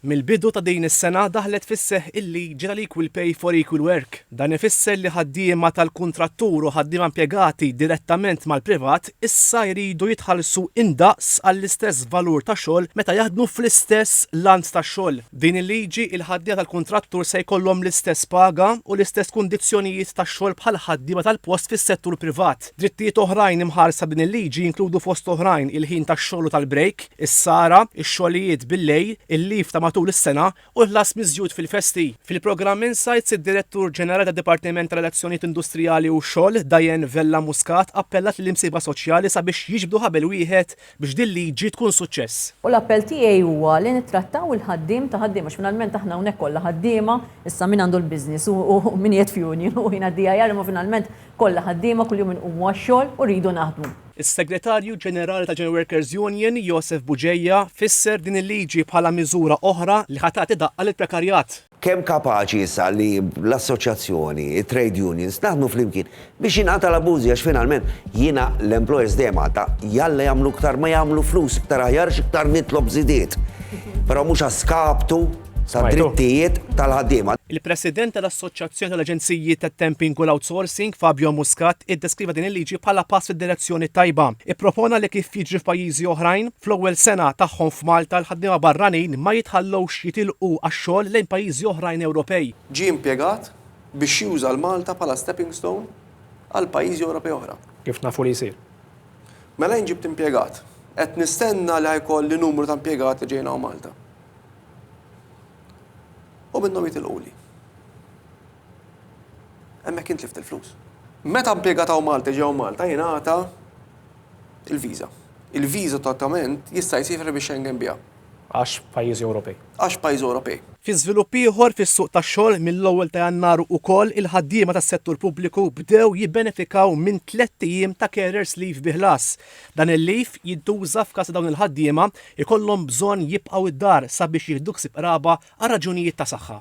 Mill-bidu ta' din is-sena daħlet fis-seħħ il-liġi tal-Equal Pay for Equal Work. Dan ifisser li ħaddiema tal-kuntrattur u ħaddiema impjegati direttament mal-privat issa jridu jitħallsu indaqs għall-istess valur ta' xogħol meta jaħdmu fl-istess lant ta' xogħol. B'din il-liġi, il-ħaddiema tal-kuntrattur se jkollhom l-istess paga u l-istess kundizzjonijiet ta' xogħol bħall-ħaddiema tal-post fis-settur privat. Drittijiet oħrajn imħarsa b'din il-liġi jinkludu fost oħrajn il-ħin tax-xogħol u tal-brejk, is-sahra, ix-xogħlijiet bil-lejl, il-leave ta' matul is-sena u l-ħlas miżjud fil-festi. Fil-programm Insights, id-Direttur Ġenerali tad-Dipartiment ta' Relazzjonijiet Industrijali u Xogħol, Diane Vella Muscat appellat lill-imsieħba soċjali sabiex jiġbdu ħabel wieħed biex din liġi tkun suċċess. U l-appell tiegħi huwa li nittrattaw il-ħaddiem ta' ħaddiem għax finalment aħna hawnhekk kollha ħaddiema, issa min għandu l-business u min qiegħed f'union u jiena d-DIR imma finalment kollha ħaddiema kuljum inqumu għax-xogħol u rridu naħdmu. Is-Segretarju Ġenerali tal-General Workers Union, Josef Bugeja, fisser din il-liġi bħala miżura oħra li ħa tagħti daqqa lill-prekarjat. Kemm kapaċi issa li l-assoċjazzjoni, it-trade unions, naħdmu flimkien biex jinqata' l-abbużi għax finalment jiena l-employers dejjem għadha jalla jagħmlu iktar ma jagħmlu flus iktar aħjar għax iktar nitlob żidiet. Però mhux a skaptu tad-drittijiet tal-ħaddiema. Il-President tal-Assoċjazzjoni tal-Aġenziji tat-Temping u l-Outsourcing, Fabio Muscat, iddeskriva din il-liġi bħala pass fid-direzzjoni t-tajba. Ippropona li kif jiġri f'pajjiżi oħrajn, fl-ewwel sena tagħhom f'Malta l-ħaddiema barranin ma jitħallewx jitilqu għax-xogħol lejn pajjiżi oħrajn Ewropej. Ġie impjegat biex juża l-Malta bħala stepping stone għal pajjiżi Ewropej oħra. Kif nafu li jsir. Mela jien ġibt impjegat. Qed nistenna li ħa jkolli numru ta' impjegati ġejjin hawn Malta. U minnhom jitilquli. Hemmhekk jien tlift il-flus. Meta impjegat hawn Malta ġew Malta jingħata il-viża. Il-viża totalment jista' jsiefer biex Schengen biha. Għax pajjiżi Ewropej. Għax pajjiżi Ewropej. Fi żvilupp ieħor fis-suq tax-xogħol mill-ewwel ta' Jannar ukoll il-ħaddiema tas-settur pubbliku bdew jibbenefikaw minn tlett ijiem ta' carers leave bi ħlas. Dan il-leave jintuża f'każ li dawn il-ħaddiema jkollhom bżonn jibqgħu d-dar sabiex jieħdu ħsieb qraba għal raġunijiet ta' saħħa.